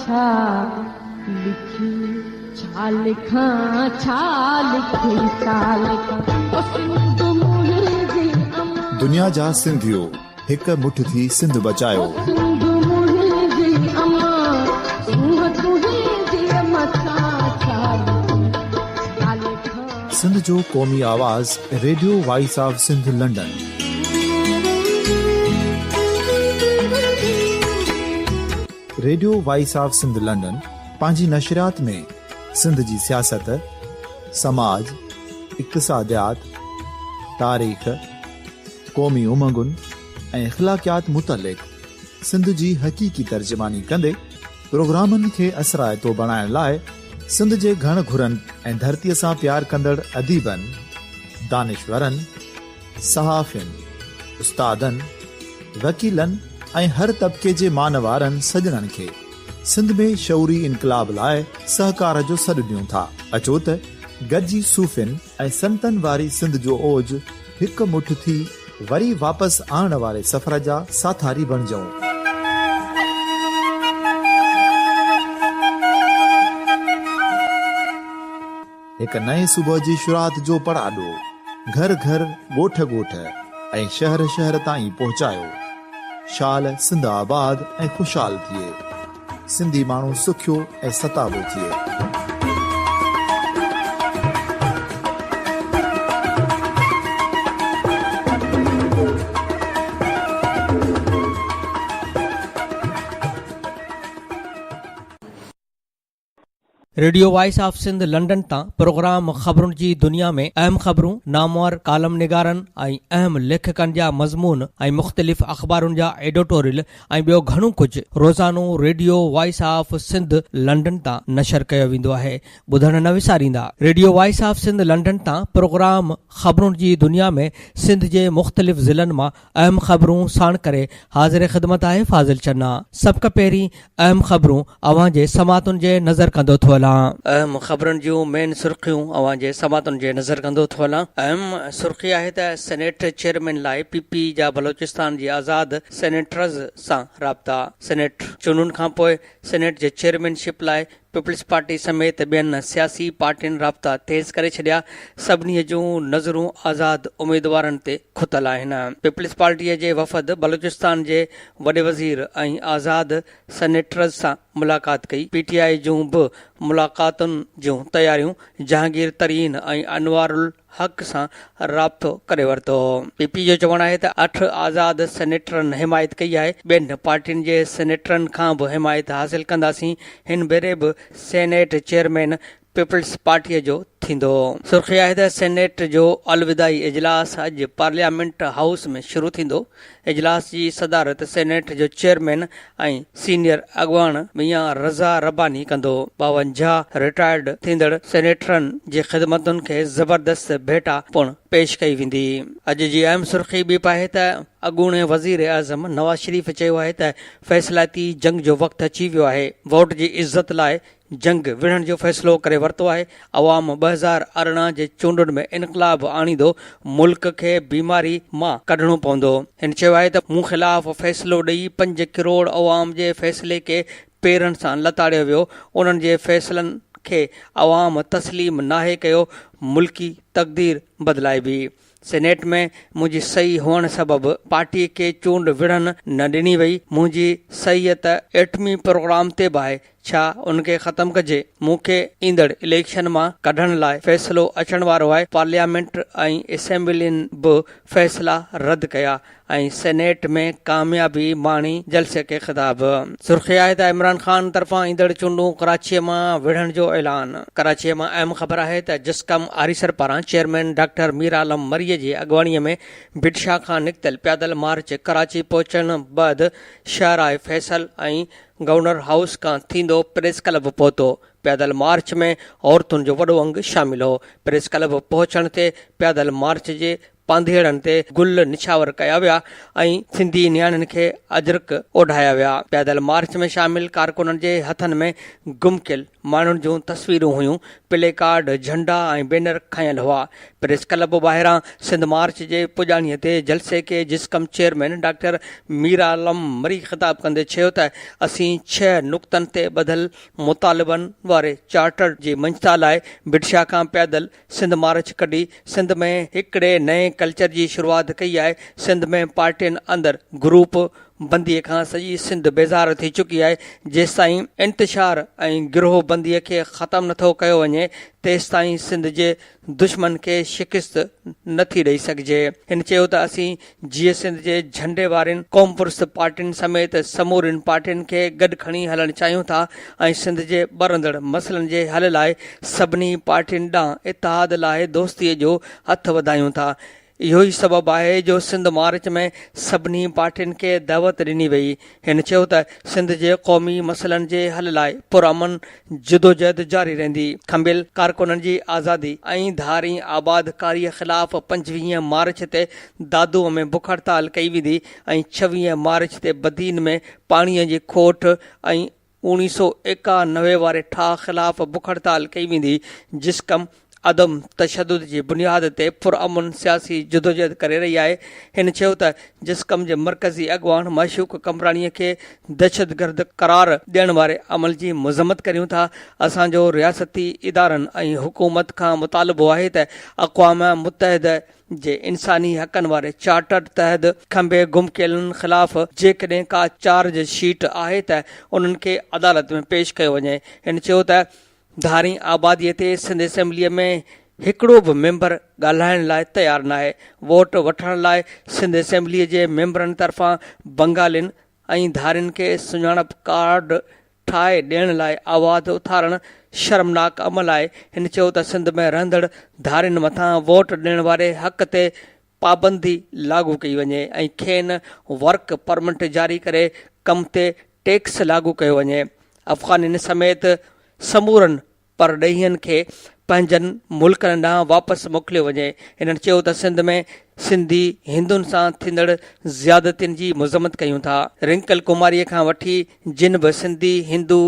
ڇا لکي ڇا لکان ڇا لکي ڇا لکان او سنڌ منهنجي امان. دنيا جا سنڌيو هڪ مٺ ٿي سنڌ بچايو. او سنڌ منهنجي امان سونهن تنهنجي مٿان ڇا لکي ڇا لکان. سنڌ جو قومي آواز radio voice of Sindh London. Radio voice of Sindh London پنهنجي نشريات ۾ سنڌ جي سياست، سماج، اقتصاديات، تاريخ، قومي امنگن ۽ اخلاقيات متعلق سنڌ جي حقيقي ترجماني ڪندي پروگرامن کي اثرائتو بڻائڻ لاء سنڌ جي گهڻ گهرن ۽ ڌرتيء سان پيار ڪندڙ اديبن، دانشورن، صحافين، استادن، وڪيلن ۽ هر طبقي جي مان وارن سڄڻن کي سنڌ ۾ شعوري انقلاب لاء سهڪار جو سڏ ڏيون ٿا. اچو ته گڏجي صوفين ۽ سنتن واري سنڌ جو اوج هڪ مٺ ٿي وري واپس آڻڻ واري سفر جا ساٿاري بڻجون. هڪ نئين صبح جي شروعات جو پڙاڏو گهر گهر، ڳوٺ ڳوٺ ۽ شهر شهر تائين پهچايو. شال سنڌ آباد ۽ خوشحال ٿئي. سنڌي ماڻهو سکيو ۽ ستابو ٿئي. Radio voice of Sindh London تان پروگرام خبرن جي دنيا ۾ اهم خبرون، نامور ڪالم نگارن ۽ اهم ليکڪن جا مضمون ۽ مختلف اخبارن جا ايڊيٽوريل ۽ ٻيو گهڻو ڪجهه روزانو radio voice of Sindh London تان نشر ڪيو ويندو آهي. ٻڌڻ نه وساريندا. Radio voice of Sindh London تان پروگرام خبرن جي دنيا ۾ سنڌ جي مختلف ضلعن مان اهم خبرون ساڻ ڪري حاضر خدمت آهي فاضل چنا. سڀ کان پهرين اهم خبرون اوهان جي سماعتن جي نظر ڪندو ٿو هلان. اهم خبرن جون مين سرخيون اوهان جي سماعتن جي نظر ڪندو ٿو هلان. اهم سرخي آهي ته سينيٽ چيئرمين لاء پي پي جا بلوچستان جي آزاد سينيٽرز سان رابطا. سينيٽ چونڊن کانپوء سينيٽ جي چيئرمين شپ لاء پيپلز پارٽي سميت ٻين سياسي پارٽين رابطا تيز ڪري ڇڏيا، سڀني جون نظرون آزاد اميدوارن تي کتل آهن. پيپلز پارٽي جي وفد بلوچستان جي وڏي وزير ۽ آزاد سينيٽرز سان ملاقات ڪئي، پي ٽي آء جون به ملاقاتن جون تياريون جهانگير ترين ۽ انوار الحق سان رابطو ڪري ورتو. پي پي جو چوڻ آهي ته اٺ آزاد سينيٽرن حمايت ڪئي آهي، ٻين پارٽين جي سينيٽرن کان به حمايت حاصل ڪنداسين، هن ڀيري به سينيٽ چيئرمين پيپلز پارٽيء جو ٿيندو. سرخي آهي ته سينيٽ جو الوداعي اجلاس اڄ پارليامينٽ هائوس ۾ شروع ٿيندو، اجلاس جي صدارت سينيٽ جو چيئرمين ۽ سينيئر اڳواڻ ميان رضا رباني ڪندو. 52 رٽائرڊ ٿيندڙ سينيٽرن جي خدمتن کي زبردست ڀيٽا پڻ پيش ڪئي ويندي. اڄ جي اهم سرخي ٻي به آهي ته اڳوڻي وزيراعظم نواز شريف چيو آهي ته فيصلائتي جنگ جو وقت اچي ويو آهي، ووٽ جي عزت لاء جنگ وڙهڻ جو فيصلو ڪري ورتو آهي، عوام 2018 جي چونڊن ۾ انقلاب آڻيندو، ملڪ کي بيماري مان ڪڍڻو پوندو. هن چيو آهي ته مون خلاف فيصلو ڏئي پنج ڪروڙ عوام جي فيصلي کي پيرن سان لتاڙيو ويو، انهن جي فيصلن کي عوام تسليم ناهي ڪيو، ملڪي تقدير بدلائبي. سينيٽ ۾ منهنجي صحيح هئڻ سبب پارٽي کي چونڊ وڙهڻ نه ڏني وئي، منهنجي صحيح ته ايٽمي پروگرام تي به آهي، ڇا ان کي ختم ڪجي؟ مون کي ايندڙ اليڪشن مان ڪڍڻ لاء فيصلو اچڻ وارو آهي، پارليامينٽ ۽ اسيمبلين به فيصلا رد ڪيا ۽ سينيٽ ۾ ڪاميابي ماڻي، جلسي کي خطاب. سرخي آهي ته عمران خان طرفان ايندڙ چونڊون ڪراچيء مان وڙهڻ جو اعلان. ڪراچيء مان اهم خبر آهي ته جسقم آريسر پاران چيئرمين ڊاڪٽر مير عالم مريء جي اڳواڻيء ۾ ڀٽ شاهه کان نڪتل پيادل مارچ ڪراچي پهچڻ بعد شاهراهه فيصل ۽ گورنر هائوس کان ٿيندو پريس ڪلب پهتو. پيادل مارچ ۾ عورتن جو وڏو انگ شامل هو. پريس ڪلب پهچڻ تي پيادل مارچ جي پانڌيئڙن تي گل نڇاور ڪيا ويا ۽ سنڌي نياڻين کي اجرڪ اوڍايا ويا. پيادل مارچ ۾ شامل ڪارڪنن جي هٿن ۾ گم ڪيل ماڻهن جون تصويرون هيون، پلي ڪارڊ، جهنڊا ۽ بينر کنيل هئا. پريس ڪلب ٻاهران سنڌ مارچ جي پڄاڻي تي جلسي کي جسقم چيئرمين ڊاڪٽر مير عالم مري خطاب ڪندي چيو ته اسين ڇهه نقطن تي ٻڌل مطالبن واري چارٽر جي مڃتا لاء ڀٽشاهه کان پيادل سنڌ مارچ ڪڍي سنڌ ۾ هڪڙي نئين ڪلچر جي شروعات ڪئي آهي، سنڌ ۾ پارٽين اندر گروپ بندي کان سڄي سنڌ بيزار ٿي چڪي آهي، جيستائين انتشار ۽ گروهه بندي کي ختم نٿو ڪيو وڃي تيستائين سنڌ جي دشمن کي شڪست نه ٿي ڏئي سگهجي. هن چيو ته اسين جيئي سنڌ جي جهنڊي وارين قومپرست پارٽين سميت سمورين پارٽين کي گڏ کڻي هلڻ چاهيون ٿا ۽ سنڌ جي ٻرندڙ مسئلن جي حل لاء سڀني پارٽين ڏانهن اتحاد لاء دوستي جو هٿ وڌايون ٿا. اهو ئي سبب آهي جو سنڌ مارچ ۾ سڀني پارٽين کي دعوت ڏني وئي. هن چيو ته سنڌ جي قومي مسئلن جي حل لاء پرامن جدوجهد جاري رهندي. کنڀيل ڪارڪنن جي آزادي ۽ ڌارين آبادڪاري خلاف 25 مارچ تي دادو ۾ بک هڙتال ڪئي ويندي ۽ 26 مارچ تي بدين ۾ پاڻي جي کوٽ ۽ 1991 واري ٺاهه خلاف بک هڙتال ڪئي ويندي. جسقم عدم تشدد جي بنياد تي پرامن سياسي جدوجهد ڪري رهي آهي. هن چيو ته جسقم جي مرڪزي اڳواڻ معشوق قمبراڻي کي دهشتگرد قرار ڏيڻ واري عمل جي مذمت ڪريون ٿا، اسان جو رياستي ادارن ۽ حڪومت کان مطالبو آهي ته اقوام متحده جي انساني حقن واري چارٽر تحت کنڀي گم ڪيلن خلاف جيڪڏهن ڪا چارج شيٽ آهي ته انهن کي عدالت ۾ پيش ڪيو وڃي. هن چيو ته ڌارين آباديء تي سنڌ اسيمبليء ۾ هڪڙو به ميمبر ڳالهائڻ لاء تيار ناهي. ووٽ وٺڻ لاء سنڌ اسيمبليء جي ميمبرن طرفان بنگالين ۽ ڌارين کي سڃاڻپ ڪارڊ ٺاهي ڏيڻ لاء آواز اٿارڻ شرمناڪ عمل آهي. هن چيو ته سنڌ ۾ رهندڙ ڌارين مٿان ووٽ ڏيڻ واري حق تي پابندي لاڳو ڪئي وڃي ۽ کين ورڪ پرمٽ جاري ڪري ڪم تي ٽيڪس لاڳو ڪيو وڃي، افغانين سميت سمورن پرڏيهين کي پنهنجن ملڪن ڏانهن واپس موڪليو وڃي. هنن چيو ته سنڌ ۾ سنڌي هندن سان ٿيندڙ زيادتين جي مذمت ڪيون ٿا، رنڪل ڪماريء کان وٺي جن به سنڌي هندو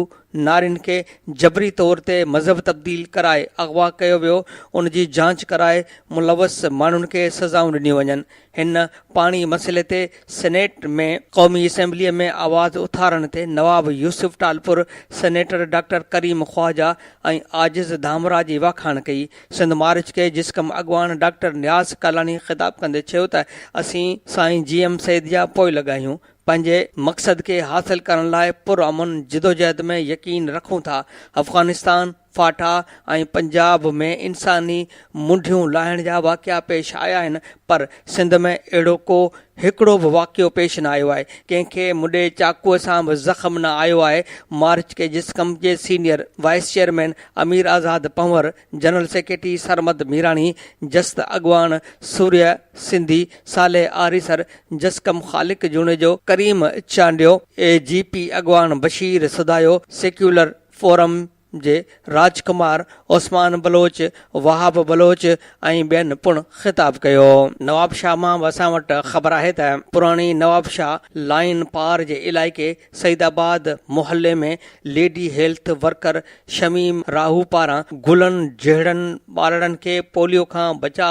نارين کي جبري طور تي مذهب تبديل ڪرائي اغوا ڪيو ويو ان جي جاچ ڪرائي ملوث ماڻهن کي سزائون ڏنيون وڃن. هن پاڻي مسئلي تي سينيٽ ۾ قومي اسيمبليء ۾ آواز اٿارڻ تي نواب يوسف ٽالپر، سينيٽر ڊاڪٽر ڪريم خواجه ۽ عاجز ڌامراهه جي واکاڻ ڪئي. سنڌ مارچ کي جسقم اڳواڻ ڊاڪٽر نياز ڪالاڻي خطاب ڪندي چيو ته اسين سائين جي ايم سيد جا پوئلڳ آهيون، پنهنجي مقصد کي حاصل ڪرڻ لاء پرامن جدوجهد ۾ يقين رکون ٿا، افغانستان، فاٽا ۽ پنجاب ۾ انساني منڍيون لاهڻ جا واقعا پيش آيا آهن پر سنڌ ۾ اهڙو ڪو هڪڙو به واقعو پيش نه آيو آهي، ڪنهن کي مڏي چاقوء سان به زخم نه آيو آهي، مارچ کي جسقم جي senior vice chairman Amir Azad Panhwar, general secretary Sarmad Mirani, جست اڳواڻ سورهيه سنڌي، صالح آريسر، جسقم خالق جوڻيجو، ڪريم چانڊيو، اي جي پي اڳواڻ بشير سڌايو، سيڪيولر فورم جي راج ڪمار، عثمان بلوچ، وهاب بلوچ ۽ ٻين پڻ خطاب ڪيو. نوابشاهه مان به اسان وٽ خبر آهي ته پراڻي نوابشاهه لائين پار جي علائقي سعيد آباد محلي ۾ lady health worker Shamim Rahu پاران گلن جهڙن ٻارڙن کي پوليو کان بچاء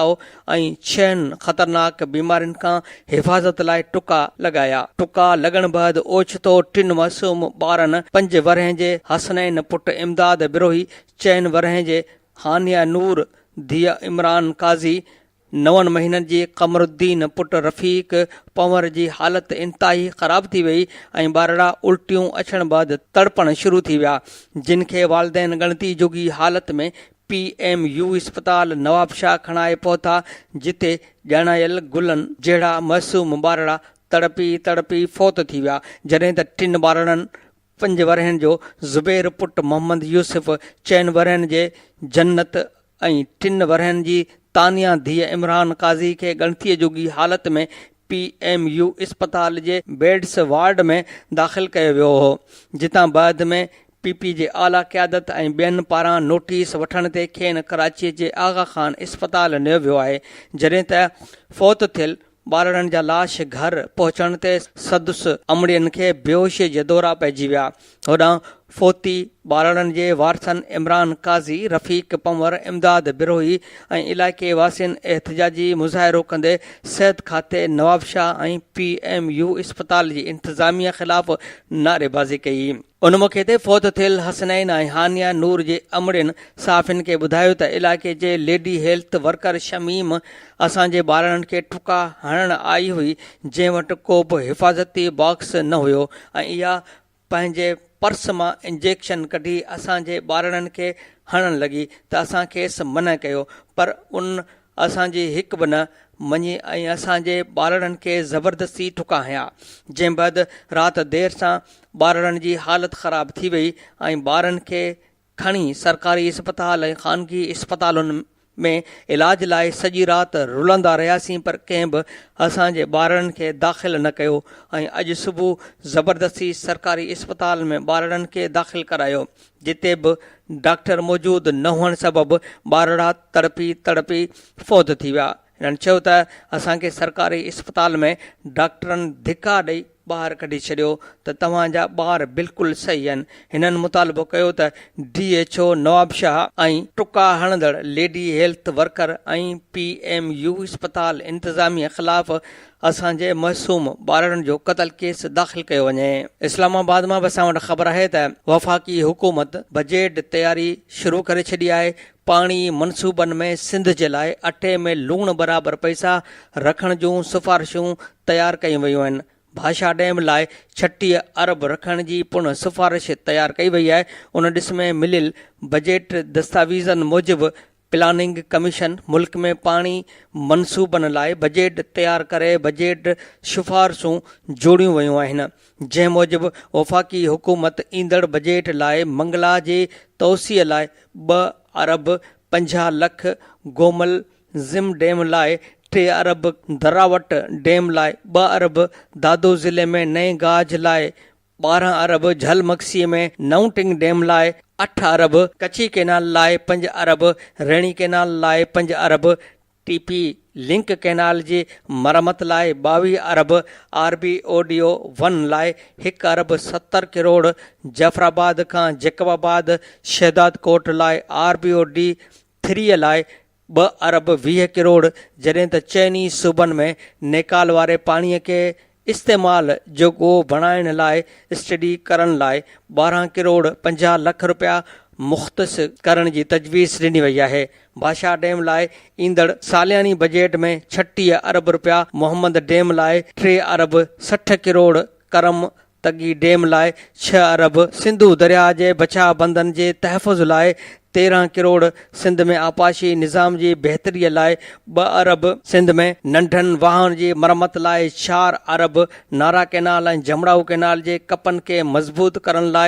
۽ ڇهن خطرناڪ بيمارين کان حفاظت لاء ٽڪا لڳايا. ٽڪا لڳڻ بعد اوچتو ٽن معصوم ٻارن پنج ورهين جي حسنين پٽ امداد بروهي، چئن ورهين جي هانيه نور ڌيء عمران قاضي، نون مهينن جي قمرالدين پٽ رفيق پنهور جي حالت انتهائي خراب ٿي وئي ۽ ٻارڙا الٽيون اچڻ بعد تڙپڻ شروع ٿي ويا، جن کي والدين ڳڻتي جوڳي حالت ۾ پي ايم يو اسپتال نوابشاهه کڻائي پهتا، جتي ڄاڻايل گلن جهڙا معصوم ٻارڙا تڙپي تڙپي فوت ٿي ويا، جڏهن ته ٽن ٻارڙن پنج ورهين جو زبير پٽ محمد يوسف، چئن ورهين جي جنت ۽ ٽن ورهين جي تانيا ڌيء عمران قاضي کي ڳڻتيء جوڳي حالت ۾ پي ايم يو اسپتال جي بيڊس وارڊ ۾ داخل ڪيو ويو هو، جتان بعد ۾ پي پي جي اعليٰ قيادت ۽ ٻين پاران نوٽيس وٺڻ تي کين ڪراچي جي آغا خان اسپتال نيو ويو آهي، جڏهن ته فوت ٿيل ٻارڙن جا لاش گهر پهچڻ تي سدس امڙين کي بيهوشي جا دورا پئجي ويا. هوڏانهن فوتي ٻارڙن جي وارثن عمران قاضي، رفيق پنور، امداد بروهي ۽ علائقي واسين احتجاجي مظاهرو ڪندي صحت کاتي نوابشاهه ۽ پي ايم يو اسپتال جي انتظاميه خلاف نعريبازي ڪئي. ان موقعي تي فوت ٿيل حسنين ۽ هانيه نور جي امڙين صحافين کي ٻڌايو ته علائقي جي ليڊي هيلٿ ورڪر شميم اسان جي ٻارڙن کي ٺڪا هڻڻ آئي هئي جنهن وٽ ڪو به حفاظتي باڪس نه هيو ۽ اها پنهنجي پرس مان انجيڪشن ڪڍي اسان جي ٻارڙن کي هڻڻ لڳي ته اسان کيس منع ڪيو پر ان اسان جي هڪ به نه مڃي ۽ اسان جي ٻارڙن کي زبردستي ٺڪا هنيا، جنهن بعد رات دير سان ٻارڙن جي حالت خراب ٿي وئي ۽ ٻارن کي کڻي سرڪاري اسپتال ۽ خانگي اسپتالن ۾ علاج لاء سڄي رات رلندا رهياسين پر ڪنهن به اسان جي ٻارڙن کي داخل نه ڪيو ۽ اڄ صبح زبردستي سرڪاري اسپتال ۾ ٻارڙن کي داخل ڪرايو جتي به ڊاڪٽر موجود نه هئڻ سبب ٻارڙا تڙپي تڙپي فوت ٿي ويا. هنن چيو ته اسان کي سرڪاري اسپتال ۾ ڊاڪٽرن ڌڪا ڏئي ٻاهر ڪڍي ڇڏيو ته توهان جا ٻار بلڪل صحيح آهن. هنن مطالبو ڪيو ته ڊي ايڇ او نوابشاهه ۽ ٽڪا هڻندڙ lady health worker ۽ P M U اسپتال انتظاميه خلاف اسان جي معصوم ٻارڙن جو قتل ڪيس داخل ڪيو وڃي. اسلام آباد مان به اسان وٽ خبر آهي ته وفاقي حڪومت بجيٽ تياري شروع ڪري ڇڏي آهي، پاڻي منصوبن ۾ سنڌ جي لاء اٽي ۾ لوڻ برابر پئسا رکڻ جون سفارشون تيار ڪيون ويون آهن، ڀاشا ڊيم لاء 36 ارب رکڻ جي پڻ سفارش تيار ڪئي وئي آهي، ان ڏس ۾ مليل بجيٽ دستاويزن موجب پلاننگ ڪميشن ملڪ ۾ پاڻي منصوبن لاء بجيٽ تيار ڪري بجيٽ سفارشون جوڙيون ويون آهن، جنهن موجب وفاقي حڪومت ايندڙ بجيٽ لاء منگلا جي توسيع لاء ٻه ارب 50 لک، گومل زم ڊيم لاء ٽي ارب، دراوٽ ڊيم لاء ٻه ارب، دادو ضلعي ۾ نئين گاج لاء 12 ارب، جهل مگسيء ۾ نئون ٽنگ ڊيم لاء اٺ ارب، ڪچي ڪئنال لاء پنج ارب، ريڻي ڪئنال لاء پنج ارب، ٽي پي لنڪ ڪئنال جي مرمت لاء 22 ارب، R B O D O one لاء هڪ ارب 70 ڪروڙ، جعفرآباد کان جيڪب آباد شهدادڪوٽ لاء آر بي او ڊي ٿريء لاء ٻه ارب 20 ڪروڙ جڏهن ته چئني صوبن ۾ نيڪال واري پاڻي کي استعمال جوڳو بڻائڻ لاء اسٽڊي ڪرڻ لاء 12 ڪروڙ 50 لک رپيا مختص ڪرڻ جي تجويز ڏني وئي آهي. ڀاشا ڊيم لاء ايندڙ سالياني بجيٽ ۾ 36 ارب رپيا، محمد ڊيم لاء ٽي ارب 60 ڪروڙ، ڪرم تڳي ڊيم لاء ڇهه ارب، سنڌو درياهه جي بچاء بندن جي تحفظ لاء 13 ڪروڙ، سنڌ ۾ آبپاشي نظام جي بهتري لاء ٻه ارب، سنڌ ۾ ننڍن واهن جي مرمت لاء چار ارب، نارا ڪئنال ۽ جمڙائو ڪئنال جي ڪپن کي مضبوط ڪرڻ لاء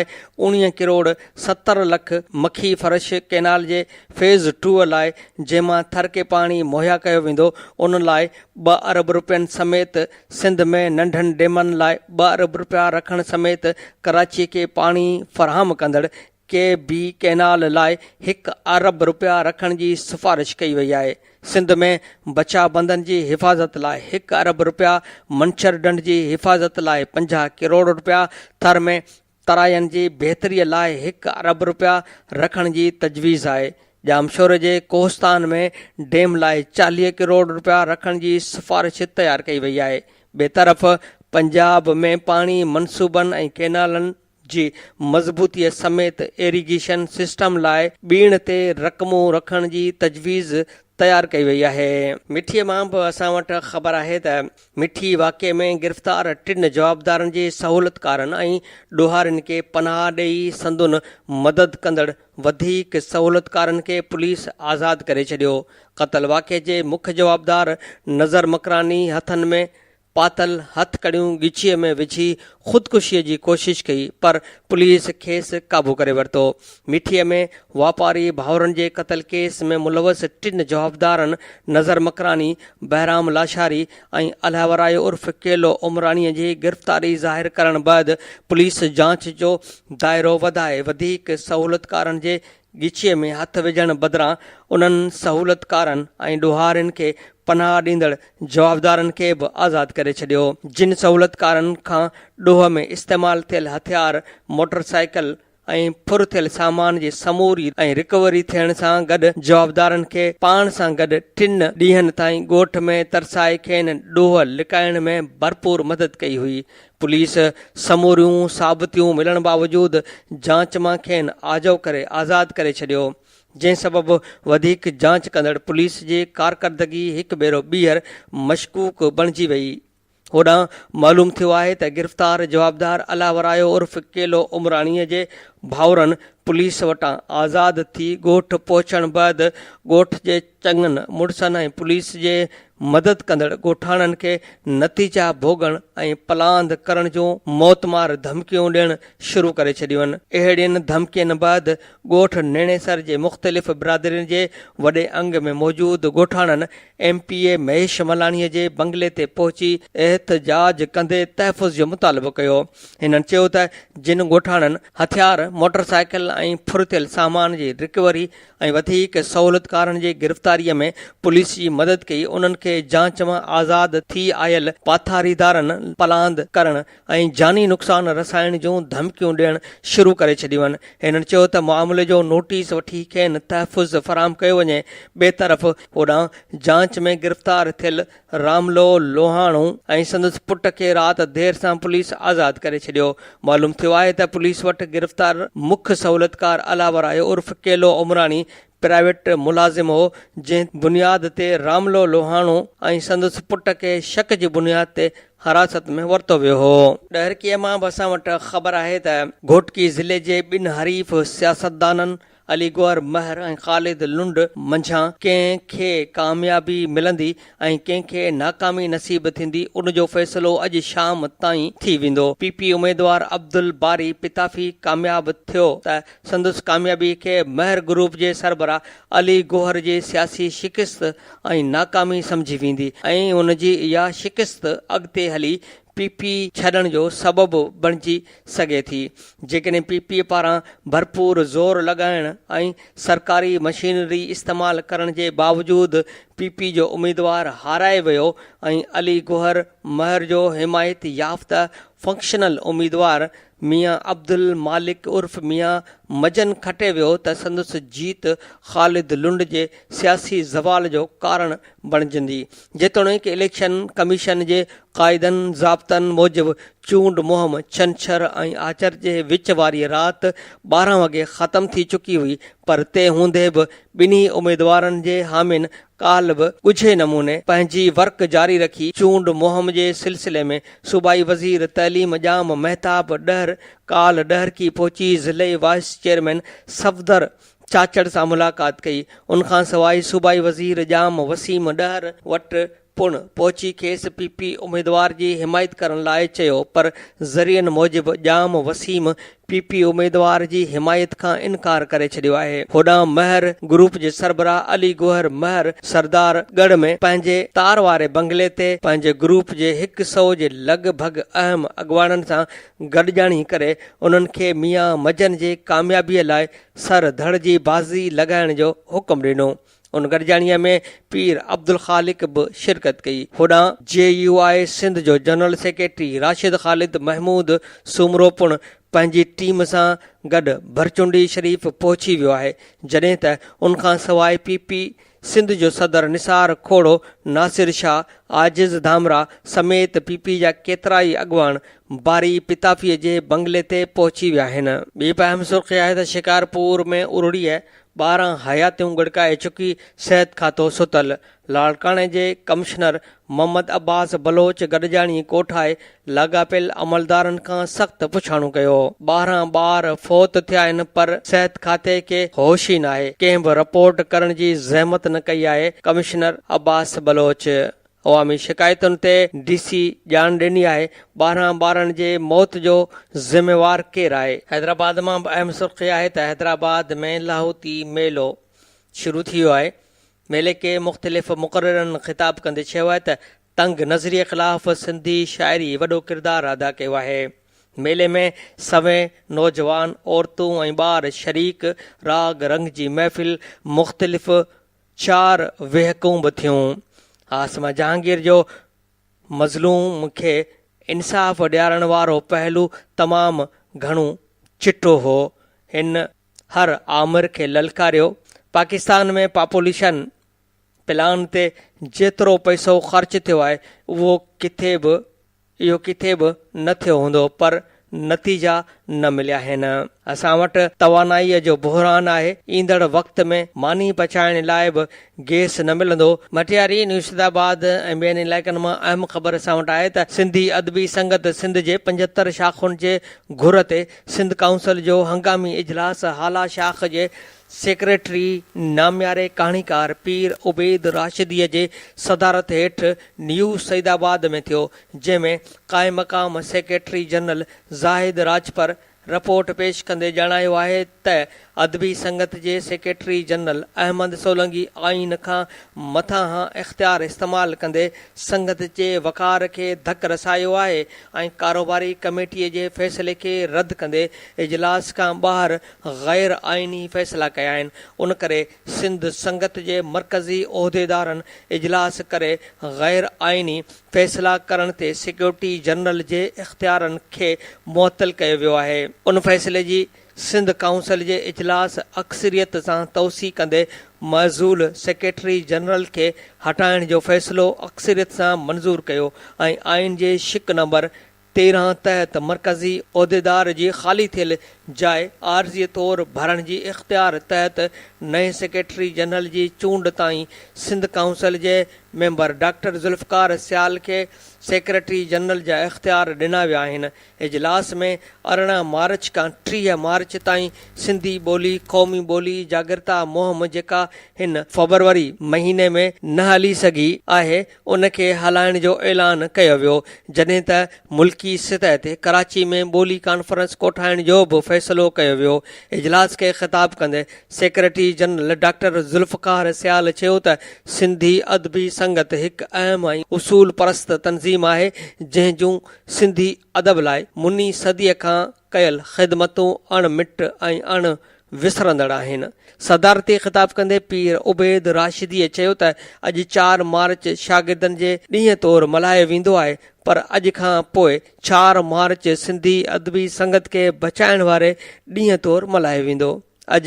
19 ڪروڙ 70 لک، مکي فرش ڪئنال جي فيز ٽو لاء جنهن مان ٿر کي پاڻي مهيا ڪيو ويندو ان لاء ٻه ارب رپين سميت سنڌ ۾ ننڍن ڊيمن لاء ٻه ارب رپيا رکڻ سميت ڪراچي کي پاڻي فراهم ڪندڙ ڪي بي ڪئنال لاء هڪ ارب رپيا رکڻ جي سفارش ڪئي وئي آهي. سنڌ ۾ بچاء بندن جي حفاظت لاء هڪ ارب رپيا، منڇر ڍنڍ جي حفاظت لاء 50 ڪروڙ رپيا، ٿر ۾ تراين جي بهتري لاء هڪ ارب رپيا رکڻ جي تجويز آهي. ڄامشوري جي ڪوهستان ۾ ڊيم لاء 40 ڪروڙ رپيا رکڻ جي سفارش تيار ڪئي وئي آهي. ٻئي طرف پنجاب ۾ پاڻي منصوبن ۽ ڪئنالن جي مضبوطي سميت ايريگيشن سسٽم لاء ٻيڻ تي رقمون رکڻ جي تجويز تيار ڪئي وئي آهي. مٺيء مان به اسان وٽ خبر آهي ته مٺي واقعي ۾ گرفتار ٽن جوابدارن جي سهولتڪارن ۽ ڏوهارين کي پناهه ڏئي سندن مدد ڪندڙ وڌيڪ سهولتڪارن کي پوليس آزاد ڪري ڇڏيو. قتل واقعي جي مک جوابدار نظر مڪراني هٿن ۾ پاتل هٿڪڙيون ڳچيء ۾ وجهي خودڪشيء جي ڪوشش ڪئي پر پوليس کيس قابو ڪري ورتو. مٺيء ۾ واپاري ڀائرن جي قتل ڪيس ۾ ملوث ٽن جوابدارن نظر مڪراني، بهرام لاشاري ۽ الهورايو عرف ڪيلو عمراڻيء جي گرفتاري ظاهر ڪرڻ بعد پوليس جاچ جو دائرو وڌائي وڌيڪ سهولتڪارن جي ڳچيء ۾ هٿ وجهڻ بدران انهن سهولتڪارن ۽ ڏوهارين کي پناهه ڏيندڙ جوابدارن کي به آزاد ڪري ڇڏيو، جن سهولتڪارن کان ڏوهه ۾ استعمال ٿيل هٿيار، موٽر سائيڪل ۽ ڦر ٿيل سامان جي سموري ۽ رڪوري ٿيڻ سان گڏ جوابدارن کي پاڻ سان گڏ ٽن ڏينهن تائين ڳوٺ ۾ ترسائي کين ڏوهه لڪائڻ ۾ ڀرپور مدد ڪئي هئي. پوليس سموريون ثابتيون ملڻ باوجود جاچ مان کين آجو ڪري آزاد ڪري ڇڏيو، جنهن سبب وڌيڪ جاچ ڪندڙ پوليس جي ڪارڪردگي هڪ ڀيرو ٻيهر مشڪوڪ بڻجي وئي. هوڏانهن معلوم ٿيو آهي ته گرفتار جوابدار الله ورايو عرف ڪيلو عمراڻي جي ڀائرن پوليس وٽان آزاد ٿي ڳوٺ پهچڻ بعد ڳوٺ جي چڱن مڙسن ۽ پوليس جي مدد ڪندڙ ڳوٺاڻن کي نتيجا ڀوڳڻ ۽ پلاند ڪرڻ جون موتمار ڌمڪيون ڏيڻ شروع ڪري ڇڏيون. اهڙين ڌمڪين بعد ڳوٺ نيڻيسر جي مختلف برادرين جي وڏي انگ ۾ موجود ڳوٺاڻن M P A Mahesh Malani جي بنگلي تي پهچي احتجاج ڪندي تحفظ جو مطالبو ڪيو. هنن چيو ته جن ڳوٺاڻن هٿيار، موٽر سائيڪل ۽ ڦر ٿيل سامان جي رڪوري ۽ وڌيڪ سهولتڪارن جي گرفتاري ۾ پوليس جي مدد ڪئي انهن کي جاچ مان آزاد ٿي آيل پاٿاريدارن پلاند ڪرڻ ۽ جاني نقصان رسائڻ جون ڌمڪيون ڏيڻ شروع ڪري ڇڏيون هنن چيو ته معاملي جو نوٽيس وٺي کين تحفظ فراهم ڪيو وڃي ٻئي طرف هوڏانهن جاچ ۾ گرفتار ٿيل راملو لوهاڻو ۽ سندس پٽ کي رات دير سان پوليس آزاد ڪري ڇڏيو. معلوم ٿيو آهي ته پوليس وٽ گرفتار مک سهولتڪار الاورايو عرف ڪيلو عمراڻي پرائيويٽ ملازم هو، جنهن بنياد تي راملو لوهاڻو ۽ سندس پٽ کي شڪ جي بنياد تي حراست ۾ ورتو ويو هو. ڏهرڪيء مان به اسان وٽ خبر آهي ته گهوٽڪي ضلعي جي ٻن حريف سياستدانن علي گوهر مهر ۽ خالد لنڊ منجهان ڪنهن کي ڪاميابي ملندي ۽ ڪنهن کي ناڪامي نصيب ٿيندي ان جو فيصلو اڄ شام تائين ٿي ويندو. پي پي اميدوار عبدالباري پتافي ڪامياب ٿيو ته سندس ڪاميابي کي مهر گروپ جي سربراهه علي گوهر جي سياسي شڪست ۽ ناڪامي سمجهي ويندي ۽ ان جي اها شڪست اڳتي هلي پي پي ڇڏڻ جو سبب بڻجي سگهي ٿي. جيڪڏهن پي پي پاران ڀرپور زور لڳائڻ ۽ سرڪاري مشينري استعمال ڪرڻ جي باوجود پي پي جو اميدوار هارائي ويو ۽ علي گوهر مهر جو حمايت يافته فنڪشنل اميدوار ميان عبدالمالڪ عرف ميان مجن کٽي ويو ته سندس جيت خالد لنڊ جي سياسي زوال جو ڪارڻ بڻجندي. جيتوڻيڪ اليڪشن ڪميشن جي قاعدن ضابطن موجب چونڊ مهم ڇنڇر ۽ آچر جي وچ واري رات 12 وڳي ختم ٿي چڪي هئي پر تنهن هوندي به ٻنهي اميدوارن جي حامين ڪالهه به ڳجهي نموني پنهنجي ورڪ جاري رکي چونڊ مهم جي سلسلي ۾ صوبائي وزير تعليم ڄام مهتاب ڏهر ڪالهه ڏهرڪي پهچي ضلعي وائيس چيئرمين صفدر چاچڙ سان ملاقات ڪئي. ان کانسواء صوبائي وزير ڄام وسيم ڏهر وٽ پڻ پهچي کيس پي پي اميدوار جي حمايت ڪرڻ لاء چيو پر ذريعن موجب ڄام وسيم پي پي اميدوار جي حمايت کان انڪار ڪري ڇڏيو آهي. هوڏانهن مهر گروپ جي سربراهه علي گوهر مهر سردار ڳڙهه ۾ پنهنجي تار واري بنگلي تي پنهنجي گروپ جي هڪ سئو جي لڳ ڀڳ اهم اڳواڻن سان گڏجاڻي ڪري انهن کي ميان مجن جي ڪاميابي لاء سر ڌڙ جي بازي لڳائڻ جو حڪم ڏنو. ان گڏجاڻيء ۾ پير عبدالخالق به شرڪت ڪئي. هوڏانهن جي يو آء سنڌ جو جنرل سيڪريٽري راشد خالد محمود سومرو پڻ پنهنجي ٽيم سان گڏ ڀرچونڊي شريف پهچي ويو آهي، جڏهن ته ان کانسواء پي پي سنڌ جو صدر نثار کوڙو، ناصر شاهه، عاجز ڌامراهه سميت پي پي جا ڪيترائي اڳواڻ باري پتافيء جي بنگلي تي پهچي ويا آهن. ٻي به اهم سرخي آهي ته شڪارپور ۾ ارڙيء 12 حياتيون ڳڙڪائي چڪي، صحت کاتو ستل، لاڙڪاڻي جي ڪمشنر محمد عباس بلوچ گڏجاڻي ڪوٺائي لاڳاپيل عملدارن کان سخت پڇاڻو ڪيو. 12 ٻار فوت ٿيا آهن پر صحت کاتي کي هوش ئي ناهي، ڪنهن به رپورٽ ڪرڻ جي زحمت نه ڪئي آهي، ڪمشنر عباس بلوچ. عوامي شڪايتن تي ڊي سي ڄاڻ ڏني آهي، 12 ٻارن جي موت جو ذميوار ڪير آهي؟ حيدرآباد مان به اهم سرخي آهي ته حيدرآباد ۾ لاهوتي ميلو شروع ٿي ويو آهي، ميلي کي مختلف مقررن خطاب ڪندي چيو آهي ته تنگ نظريي خلاف سنڌي شاعري وڏو ڪردار ادا ڪيو آهي. ميلي ۾ سوين نوجوان، عورتون ۽ ٻار شريڪ، راڳ رنگ جي محفل مختلف چار ويهڪون به ٿيون. عاصمه جهانگير جو مظلوم کي انصاف ڏيارڻ وارو پهلو تمام گهڻو چٽو هو. هن هر آمر کي للڪاريو. پاڪستان ۾ پاپوليشن پلان تي جيترو پئسو خرچ ٿيو آهي اهو ڪٿي به اهو ڪٿي به نه ٿيو هوندو پر نتيجا نه مليا آهن. اسان وٽ توانائيء جو بحران آهي، ايندڙ وقت ۾ ماني پچائڻ لاء به گيس نه ملندو. مٽياري، نيوسيدآباد ۽ ٻين علائقن مان اهم خبر اسان وٽ آهي ته سنڌي ادبي سنگت سنڌ جي 75 شاخن جي گهر تي سنڌ ڪائونسل جو هنگامي اجلاس هالا شاخ جي سيڪريٽري نامياري ڪهاڻيڪار پير عبيد راشديء جي صدارت هيٺ نيو سعيد آباد ۾ ٿيو، جنهن ۾ قائم مقام سيڪريٽري جنرل زاهد راڄپر رپورٽ پيش ڪندي ڄاڻايو آهي ته ادبي سنگت جي سيڪريٽري جنرل احمد سولنگي آئين کان مٿانهان اختيار استعمال ڪندي سنگت جي وقار کي ڌڪ رسايو آهي ۽ ڪاروباري ڪميٽي جي فيصلي کي رد ڪندي اجلاس کان ٻاهر غير آئيني فيصلا ڪيا آهن ان ڪري سنڌ سنگت جي مرڪزي عهديدارن اجلاس ڪري غير آئيني فيصلا ڪرڻ تي سيڪريٽري جنرل جي اختيارن کي معطل ڪيو ويو آهي. ان فيصلي جي سنڌ ڪائونسل جي اجلاس اڪثريت سان توثيق ڪندي معزول سيڪريٽري جنرل کي هٽائڻ جو فيصلو اڪثريت سان منظور ڪيو ۽ آئين جي شق نمبر 13 تحت مرڪزي عهديدار جي خالي ٿيل جاء عارضي طور ڀرڻ جي اختيار تحت نئين سيڪريٽري جنرل جي چونڊ تائين سنڌ ڪائونسل جي ميمبر ڊاڪٽر ذوالفقار سيال کي سيڪريٽري جنرل جا اختيار ڏنا ويا آهن. اجلاس ۾ 18 مارچ کان 30 مارچ تائين سنڌي ٻولي قومي ٻولي جاڳرتا مهم جيڪا هن فبروري مهيني ۾ نه هلي سگهي آهي ان کي هلائڻ جو اعلان ڪيو ويو، جڏهن ته ملڪي سطح تي ڪراچي ۾ ٻولي ڪانفرنس ڪوٺائڻ جو به فيصلو ڪيو ويو. اجلاس کي خطاب ڪندي secretary general doctor Zulfiqar Sial چيو ته سنڌي ادبي سنگت هڪ اهم ۽ اصول پرست تنظيم آهي، جنهن جون سنڌي ادب لاء مني صديء کان ڪيل خدمتون اڻ مٽ ۽ اڻ وسرندڙ آهن. صدارتي خطاب ڪندي پير عبيد راشديء چيو ته اڄ چار مارچ شاگردن جي ڏينهن طور ملهايو ويندو آهي پر اڄ کان پوء چار مارچ سنڌي ادبي سنگت کي بچائڻ واري ڏينهن طور ملهايو ويندو. اڄ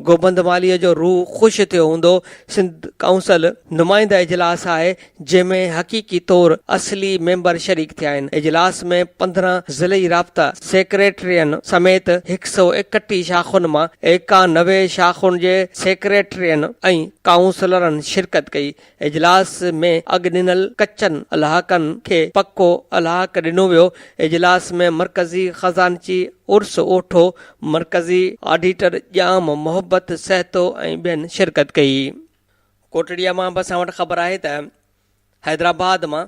گوبند مالهيء جو روح خوش ٿيو هوندو. سنڌ ڪائونسل نمائنده اجلاس آهي جنهن ۾ حقيقي طور اصلي ميمبر شريڪ ٿيا آهن. اجلاس ۾ 15 ضلعي رابطا سيڪريٽرين سميت هڪ سئو ايڪٽيهه شاخن مان 91 شاخن جي سيڪريٽرين ۽ ڪائونسلرن شرڪت ڪئي. اجلاس ۾ اڳ ڏنل ڪچن الحاقن کي پڪو الحاق ڏنو ويو. اجلاس ۾ مرڪزي خزانچي عرس اوٺو، مرڪزي آڊيٽر ڄام محبت سهتو ۽ ٻين شرڪت ڪئي. ڪوٽڙيء مان به اسان وٽ خبر آهي ته حيدرآباد مان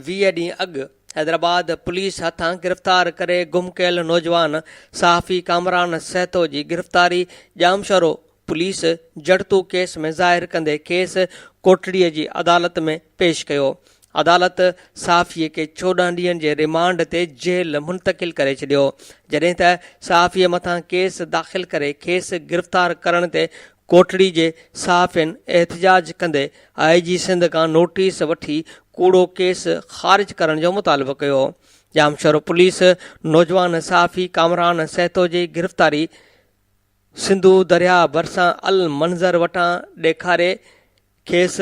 20 ڏينهن اڳ حيدرآباد پوليس هٿان گرفتار ڪري گم ڪيل نوجوان صحافي ڪامران سهتو جي گرفتاري ڄامشورو پوليس جڙتو ڪيس ۾ ظاهر ڪندي کيس ڪوٽڙيء جي عدالت ۾ پيش ڪيو. عدالت صحافي کي 14 ڏينهن جي ريمانڊ تي جيل منتقل ڪري ڇڏيو، جڏهن ته صحافي مٿان ڪيس داخل ڪري کيس گرفتار ڪرڻ تي ڪوٽڙي جي صحافين احتجاج ڪندي آء جي سنڌ کان نوٽيس وٺي ڪوڙو ڪيس خارج ڪرڻ جو مطالبو ڪيو. ڄامشورو پوليس نوجوان صحافي ڪامران سهتو جي گرفتاري سنڌو درياهه ڀرسان المنظر وٽان ڏيکاري کيس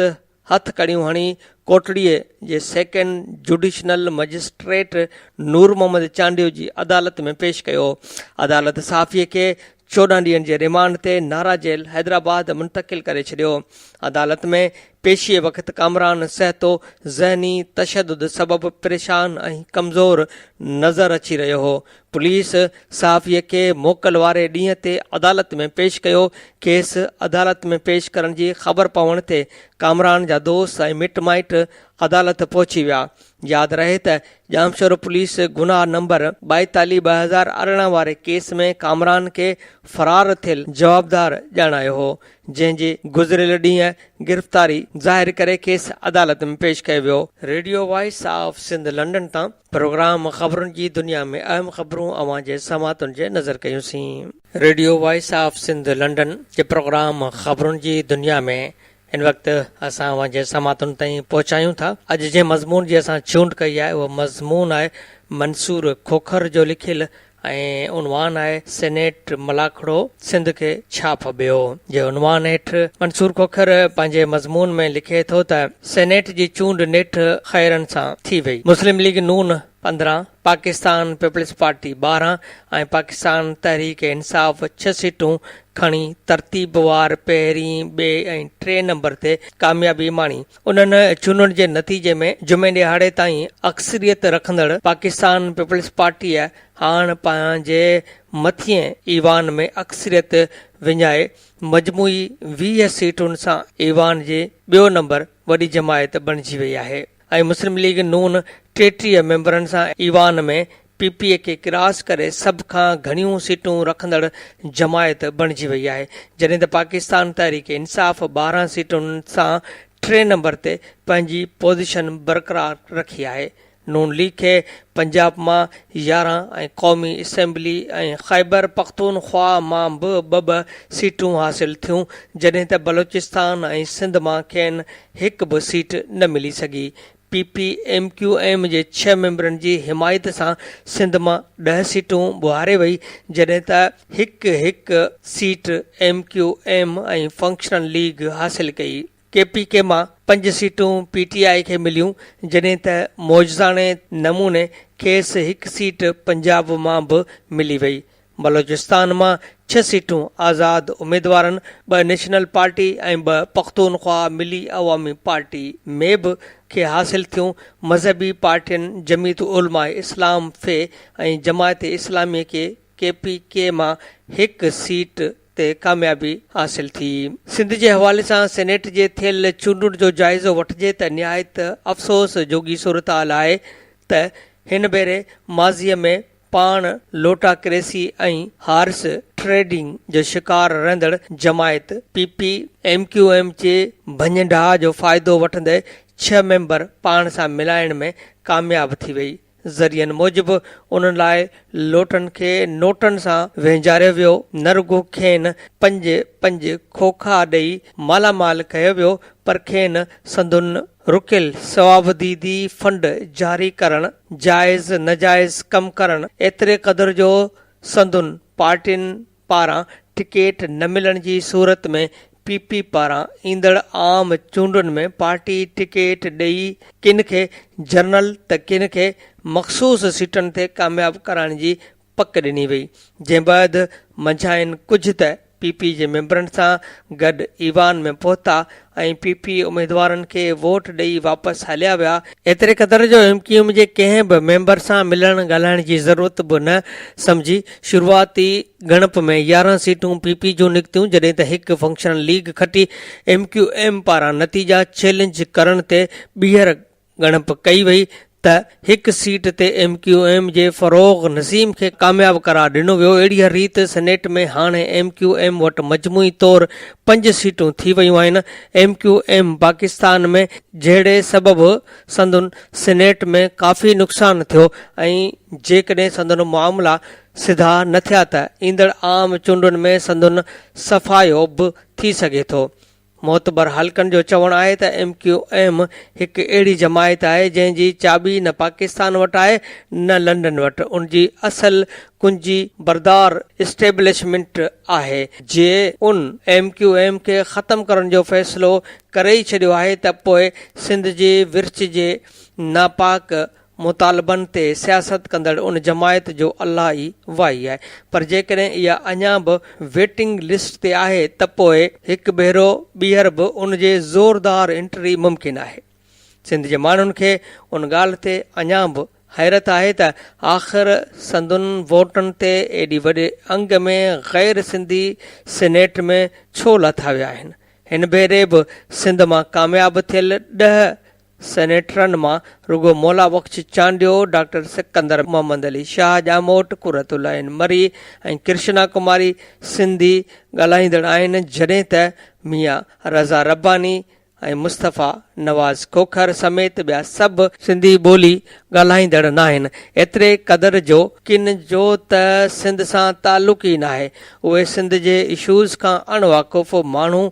هٿ ڪڙيون هڻي ڪوٽڙيء جي second judicial magistrate Noor Muhammad Chandio جي عدالت ۾ پيش ڪيو. عدالت صحافيء کي 14 ڏينهن جي ريمانڊ تي نارا جيل حيدرآباد منتقل ڪري ڇڏيو. عدالت ۾ پيشيء وقت ڪامران سهتو ذهني تشدد سبب پريشان ۽ ڪمزور نظر اچي رهيو هو. پوليس صحافيء کي موڪل واري ڏينهن تي عدالت ۾ پيش ڪيو. کيس عدالت ۾ پيش ڪرڻ جي خبر پوڻ تي ڪامران جا دوست ۽ مٽ مائٽ عدالت پهچي ويا. ياد رهي ته ڄامشورو پوليس گناهه نمبر 42 2018 واري ڪيس ۾ ڪامران کي فرار ٿيل جوابدار ڄاڻايو هو، جنهن جي گذريل ڏينهن گرفتاري ظاهر ڪري کيس عدالت ۾ پيش ڪيو ويو. Radio voice of Sindh London تان پروگرام خبرن جي دنيا ۾ اهم خبرون اوهان جي سماعتن جي نظر ڪيون سين. Radio voice of Sindh London جي پروگرام خبرن جي دنيا ۾ هن وقت اسان اوهان جي سماعتن تائين پهچايون ٿا. اڄ جنهن مضمون جي اسان چونڊ ڪئي آهي اهو مضمون آهي منصور کوکر جو لکيل ۽ عنوان آهي سينيٽ ملاکڙو سنڌ کي ڇا ڦٻيو جي عنوان هيٺ منصور کوکر پنهنجي مضمون ۾ لکي ٿو ته سينيٽ جي چونڊ نيٺ خيرن سان ٿي وئي. مسلم ليگ نون 15، پاڪستان پيپلز پارٽي 12 ۽ پاڪستان تحريڪ انصاف ڇهه سيٽون کڻي ترتيبوار پهرين، ٻئي ۽ ٽئين نمبر تي ڪاميابي ماڻي. انهن چونڊن جي نتيجي ۾ جمعي ڏهاڙي تائين اڪثريت رکندڙ پاڪستان پيپلز پارٽيء هاڻ پنهنجي مٿئين ايوان ۾ اڪثريت وڃائي مجموعي 20 سيٽن سان ايوان جي ٻيو نمبر وڏي جماعت بڻجي وئي آهي ۽ مسلم ليگ نون 33 ميمبرن سان ايوان ۾ پي پي کي ڪراس ڪري سڀ کان گهڻيون سيٽون رکندڙ جماعت بڻجي وئي آهي جڏهن ته پاڪستان تحريڪ انصاف 12 سيٽن سان ٽئين نمبر تي پنهنجي پوزيشن برقرار رکي آهي. نون ليگ کي پنجاب مان 11 ۽ قومي اسيمبلي ۽ خيبر پختونخواهه مان به ٻه ٻه سيٽون حاصل ٿيون جڏهن ته بلوچستان ۽ سنڌ مان کين هڪ به سيٽ نه ملي سگهي. P P M Q M جي ڇهه ميمبرن جي حمايت سان سنڌ مان ڏهه سيٽون ٻهاري وئي جڏهن ته هڪ هڪ seat M Q M ۽ functional league حاصل ڪئي. ڪي پي ڪي مان پنج سيٽون پي ٽي آء کي مليون جڏهن ته معجزاڻي نموني کيس هڪ سيٽ پنجاب مان به ملي وئي. بلوچستان مان ڇهه سيٽون آزاد اميدوارن، ٻه نيشنل پارٽي ۽ ٻه پختونخوا ملي عوامي پارٽي، ميب، کي حاصل ٿيون. مذهبي پارٽين جمعيت علماء اسلام في ۽ جماعت اسلامي کي ڪي پي ڪي مان هڪ سيٽ تي ڪاميابي حاصل ٿي. سنڌ جي حوالي سان سينيٽ جي ٿيل چونڊن جو جائزو وٺجي ته نهايت افسوس جوڳي صورتحال آهي ته هن ڀيري ماضيء ۾ پاڻ لوٽاڪريسي ۽ هارس ٽريڊنگ جو شڪار رهندڙ جماعت P P, M Q M جي ڀڃ ڊاهه جو فائدو وٺندي ڇهه ميمبر پاڻ سان ملائڻ ۾ ڪامياب ٿي وئي. ذريعن موجب انهن لاء لوٽن کي نوٽن سان وهنجاريو ويو، نه رڳو کين پنج پنج کوکا ڏئي مالا مال ڪيو ويو پر کين سندن رڪيل صوابديدي فنڊ جاري ڪرڻ، جائز ناجائز ڪم ڪرڻ، ايتري قدر جو سندن پارٽين پاران ٽڪيٽ نه ملڻ جي صورت ۾ پي پي پاران ايندڙ عام چونڊن ۾ پارٽي ٽڪيٽ ڏئي ڪن کي جنرل ته ڪن کي مخصوص سيٽن تي ڪامياب ڪرائڻ جي پڪ ڏني وئي، جنهن بعد منجهائن ڪجهه ته پي پي جي ميمبرن سان گڏ ايوان ۾ پهتا ۽ پي پي اميدوارن کي ووٽ ڏئي واپس هليا ويا، ايتري قدر جو ايم ڪيو ايم جي ڪنهن به ميمبر سان ملڻ ڳالهائڻ جي ضرورت به نه سمجهي، شروعاتي ڳڻپ ۾ 11 سيٽون پي پي جون نڪتيون، جڏهن ته هڪ فنڪشنل ليگ کٽي، ايم ڪيو ايم پاران نتيجا چئلينج ڪرڻ تي ٻيهر ڳڻپ ڪئي وئي ته هڪ سيٽ تي ايم ڪيو ايم جي فروغ نسيم کي ڪامياب قرار ڏنو ويو. اهڙيء ريت سينيٽ ۾ هاڻي ايم ڪيو ايم وٽ مجموعي طور پنج سيٽون ٿي ويون آهن. ايم ڪيو ايم پاڪستان ۾ جهيڙي سبب سندن سينيٽ ۾ ڪافي نقصان ٿيو ۽ جيڪڏهن سندن معاملا سڌا نه ٿيا ته ايندڙ عام چونڊن ۾ سندن صفايو به ٿي سگهي ٿو. معتبر حلقن جو چوڻ آهي ته ايم ڪيو ايم هڪ اهڙي جماعت آهي جنهن جي چاٻي نه پاڪستان وٽ آهي نه لنڊن وٽ، ان جي اصل ڪنجي بردار اسٽيبلشمينٽ آهي، جي ان ايم ڪيو ايم کي ختم ڪرڻ جو فيصلو ڪري ئي ڇڏيو آهي ته پوء سنڌ جي ورڇ جي ناپاڪ مطالبن تي سياست ڪندڙ ان جماعت جو الله ئي واهي آهي پر جيڪڏهن اها اڃا به ويٽنگ لسٽ تي آهي ته پوء هڪ ڀيرو ٻيهر به ان جي زوردار انٽري ممڪن آهي. سنڌ جي ماڻهن کي ان ڳالهه تي اڃا به حيرت آهي ته آخر سندن ووٽن تي ايڏي وڏي انگ ۾ غير سنڌي سينيٽ ۾ ڇو لاٿا ويا آهن. هن ڀيري به سنڌ مان ڪامياب ٿيل ڏهه سينيٽرن مان رڳو مولا بخش چانڊيو، ڊاڪٽر سڪندر محمد علي شاهه ڄاموٽ، قرت العين مري ۽ ڪرشنا ڪماري سنڌي ڳالهائيندڙ آهن جڏهن ته ميان رضا رباني ۽ مصطفيٰ نواز کوکر سميت ٻيا سڀ سنڌي ٻولي ڳالهائيندڙ ناهن، ايتري قدر جو ڪن جو ته سنڌ سان تعلق ئي ناهي. اهي سنڌ جي اشوز کان اڻ واقف ماڻهو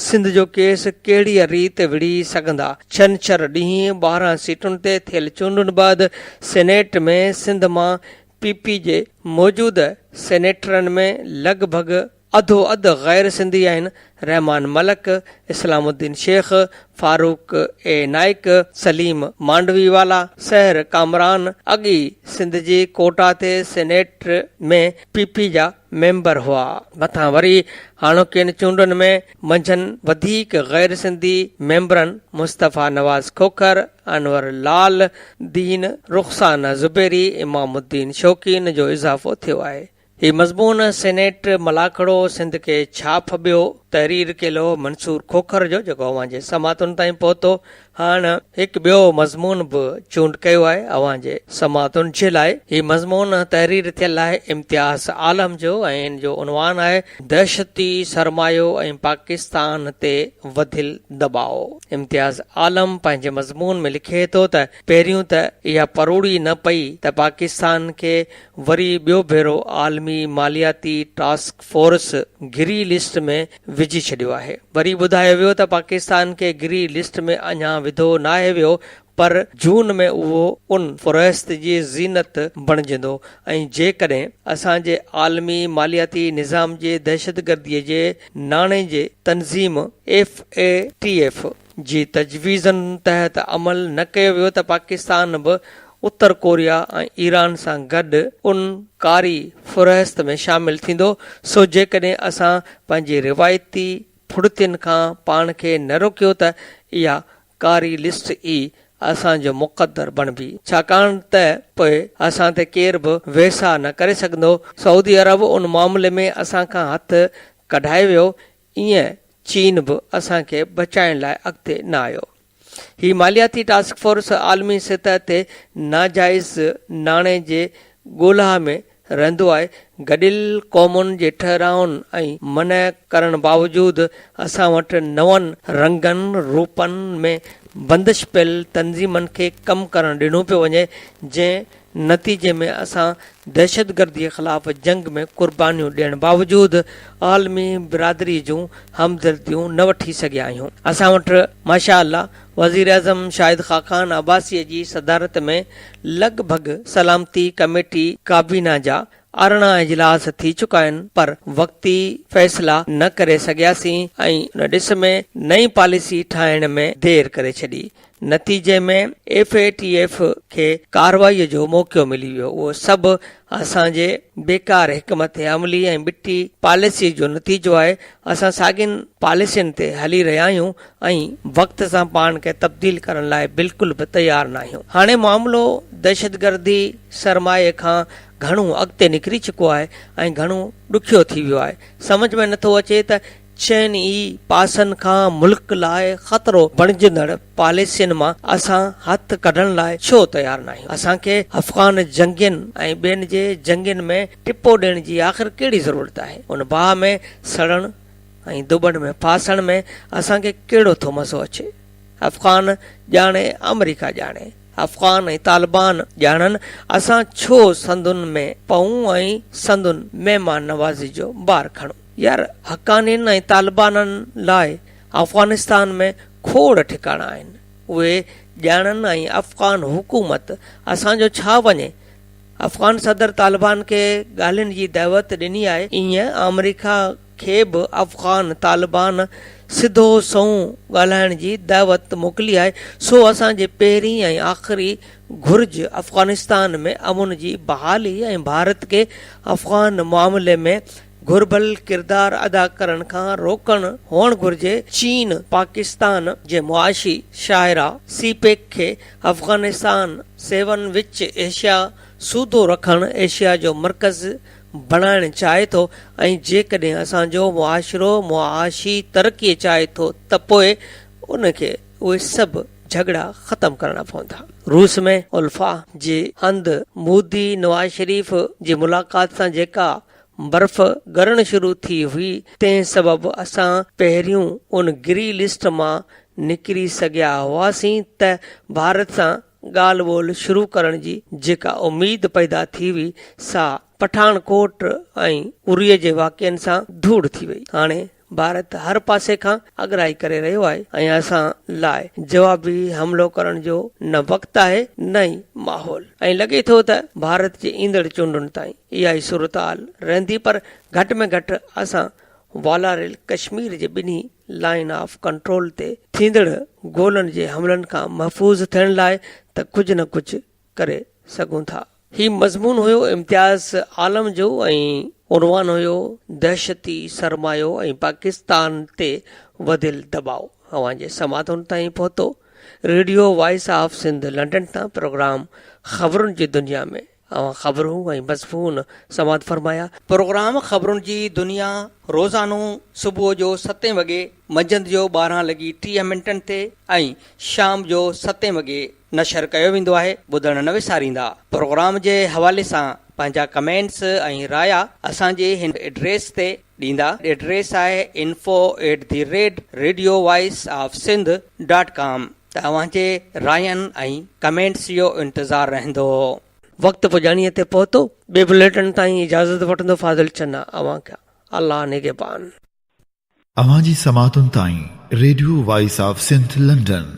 سنڌ جو ڪيس ڪهڙيء ريت وڙهي سگهندا؟ ڇنڇر ڏينهن 12 سيٽن تي ٿيل چونڊن بعد سينيٽ ۾ سنڌ مان پي پي جي موجوده سينيٽرن ۾ لڳ ڀڳ اڌو اڌ غير سنڌي آهن، رحمان ملڪ، اسلام الدين شيخ، فاروق اي نائيڪ، سليم مانڊوي والا، سحر ڪامران اڳ ئي سنڌ جي ڪوٽا تي سينيٽ ۾ پي پي جا ميمبر هئا. مٿان وري هاڻوڪين چونڊن ۾ منجهن وڌيڪ غير سنڌي ميمبرن مصطفيٰ نواز کوکر، انور لال دين، رخسانه زبيري، امام الدين شوقين جو اضافو ٿيو آهي. هي مضمون سينيٽ ملاکڙو سنڌ کي ڇا ڦٻيو تحرير ڪيل هو منصور کوکر جو جيڪو اوهان جي سماعتن تائين پهتو. هاڻ هڪ ٻيو مضمون به چونڊ ڪيو آهي اوهان جي سماعتن جي لاء. هي مضمون تحرير ٿيل آهي امتياز عالم جو ۽ ان جو عنوان آهي دهشتي سرمايو ۽ پاڪستان تي وڌيل دٻاء. امتياز عالم پنهنجي مضمون ۾ لکي ٿو ته پهريون ته اها پروڙي نه پئي ته پاڪستان کي وري ٻيو ڀيرو عالمي مالياتي ٽاسڪ فورس گري لسٽ ۾ وجهي ڇڏيو آهي. وري ٻڌايو ويو ته پاڪستان کي گري لسٽ ۾ اڃا وڌو ناهي ويو پر جون ۾ اهو ان فهرست جي زينت بڻجندو ۽ جيڪڏهن اسان جي عالمي مالياتي نظام جي دهشتگردي جي ناڻي جي تنظيم ايف اي ٽي ايف جي تجويزن تحت عمل نه ڪيو ويو ته پاڪستان به اتر ڪوريا ۽ ايران سان گڏ ان ڪاري فهرست ۾ شامل ٿيندو، سو جيڪڏهن اسان پنهنجي روايتي ڦڙتين کان پاڻ کي نه روڪيو ته اها ڪاري لسٽ ئي اسان جو مقدر بڻبي، ڇاڪاڻ ته پوء اسان تي ڪير به ويساهه نه ڪري سگهندو، سعودي عرب ان معاملي ۾ اسان کان هٿ ڪڍائي ويو، ايئن چين به اسان کي بچائڻ لاء اڳتي نه آيو. هي مالياتي ٽاسڪ فورس عالمي سطح تي ناجائز ناڻي جي ڳولها ۾ رهندو آهي. گڏيل قومن جي ٺهرائن ۽ منع ڪرڻ باوجود اسان وٽ نون رنگن روپن ۾ بندش پيل تنظيمن کي ڪم ڪرڻ ڏنو پيو وڃي، جنهن نتيجي ۾ اسان دهشتگردي خلاف جنگ ۾ قربانيون ڏيڻ باوجود عالمي برادري جون همدرديون نه وٺي سگهيا آهيون. اسان وٽ ماشاء الله وزيراعظم شاهد خاقان عباسي جي صدارت ۾ لڳ ڀڳ سلامتي ڪميٽي ڪابينا جا 18 اجلاس ٿي چڪا آهن پر وقتي فيصلا نه ڪري سگهياسين ۽ ان ڏس ۾ نئين پاليسي ٺاهڻ ۾ دير ڪري ڇڏي. نتيجي ۾ ايف اي ٽي ايف کي ڪارروائي جو موقعو ملي ويو. اهو سڀ اسان جي بيڪار حڪمت عملي ۽ ٻٽي پاليسي جو نتيجو آهي. اسان ساڳين پاليسين تي هلي رهيا آهيون ۽ وقت سان پاڻ کي تبديل ڪرڻ لاء بلڪل به تيار ناهيون. هاڻي معاملو دهشتگردي سرمايي کان گهڻو اڳتي نڪري چڪو آهي ۽ گهڻو ڏکيو ٿي ويو آهي. سمجهه ۾ نٿو اچي ته چئن ئي پاسن کان ملڪ لاء خطرو بڻجندڙ پاليسين مان اسان هٿ ڪڍڻ لاء ڇو تيار ناهيون؟ اسان کي افغان جنگين ۽ ٻين جي جنگين ۾ ٽپو ڏيڻ جي آخر ڪهڙي ضرورت آهي؟ ان باهه ۾ سڙڻ ۽ ڌوٻڻ ۾ ڦاسڻ ۾ اسان کي ڪهڙو ٿو مزو اچي؟ افغان ڄاڻي آمريڪا ڄاڻي، افغان ۽ طالبان ڄاڻن اسان ڇو سندن ۾ پئون ۽ سندن مهمان نوازي جو بار کڻون؟ يار حقانين ۽ طالبانن لاء افغانستان ۾ کوڙ ٺڪاڻا آهن، اهي ڄاڻن ۽ افغان حڪومت اسان جو ڇا وڃي؟ افغان صدر طالبان کي ڳالهين جي دعوت ڏني آهي، ايئن آمريڪا کي به افغان طالبان سڌو سنئون ڳالهائڻ جي دعوت موڪلي آهي، سو اسان جي پهرين ۽ آخري گهرج افغانستان ۾ امن جي بحالي ۽ ڀارت کي افغان معاملي ۾ گهربل ڪردار ادا ڪرڻ کان روڪڻ هئڻ گهرجي، چين پاڪستان جي معاشي شاهراهه سي پيڪ کي افغانستان سيون وچ ايشيا سوڌو رکڻ ايشيا جو مرڪز بڻائڻ چاهي ٿو ۽ جيڪڏهن اسان جو معاشرو معاشي ترقي چاهي ٿو ته پوء ان کي اهي سڀ جهڳڙا ختم ڪرڻا پوندا. روس ۾ الفا جي هنڌ مودي نواز شريف جي ملاقات سان جيڪا برف ڳرڻ شروع ٿي هئي تنهن سبب اسان پهريون ان گري لسٽ مان نڪري سگهيا هئاسين ته ڀارت سان ڳالهه ٻولهه شروع ڪرڻ جي جيڪا اميد پيدا ٿي هئي سا پٺاڻ ڪوٽ ۽ اري جي واقعن سان ڌوڙ ٿي وئي. هاڻي ڀارت هر پاسي کان اڳرائي ڪري رهيو آهي ۽ اسان لاء جوابي حملو ڪرڻ جو نه وقت آهي نه ئي ماحول ۽ لڳي ٿو ته ڀارت جي ايندڙ چونڊن تائين اها ئي صورتحال رهندي پر گهٽ ۾ گهٽ اسان والاريل ڪشمير جي ٻنهي لائين آف ڪنٽرول تي ٿيندڙ گولن جي حملن کان محفوظ ٿيڻ لاء ته ڪجهه نه ڪجهه ڪري سگهون ٿا. هي مضمون هيو امتياز عالم جو ۽ عنوان هيو دهشتي سرمايو ۽ پاڪستان تي وڌيل دٻاء. اوهان جي سماعتن تائين پهتو radio voice of Sindh London تان پروگرام خبرن جي دنيا ۾. اوهان خبرون ۽ مضمون سماعت فرمايا. پروگرام خبرن جي دنيا روزانو صبح جو ستين وڳي، منجهند جو 12 لڳي 30 منٽن تي ۽ شام جو ستين وڳي نشر ڪيو ويندو آهي. ٻڌڻ نه وساريندا. پروگرام جي حوالي سان پنهنجا ڪمينٽس ۽ رايا اسان جي هن ايڊريس تي ڏيندا. ايڊريس آهي info at the rate radio voice of Sindh dot com. ته اوهان جي راين ۽ ڪمينٽس جو انتظار رهندو. وقت پڄاڻيء تي پهتو. ٻئي بليٽن تائين اجازت وٺندو فاضل چنا اوهان کان الله نگهبان. اوهان جي سماعتن تائين radio voice of Sindh London.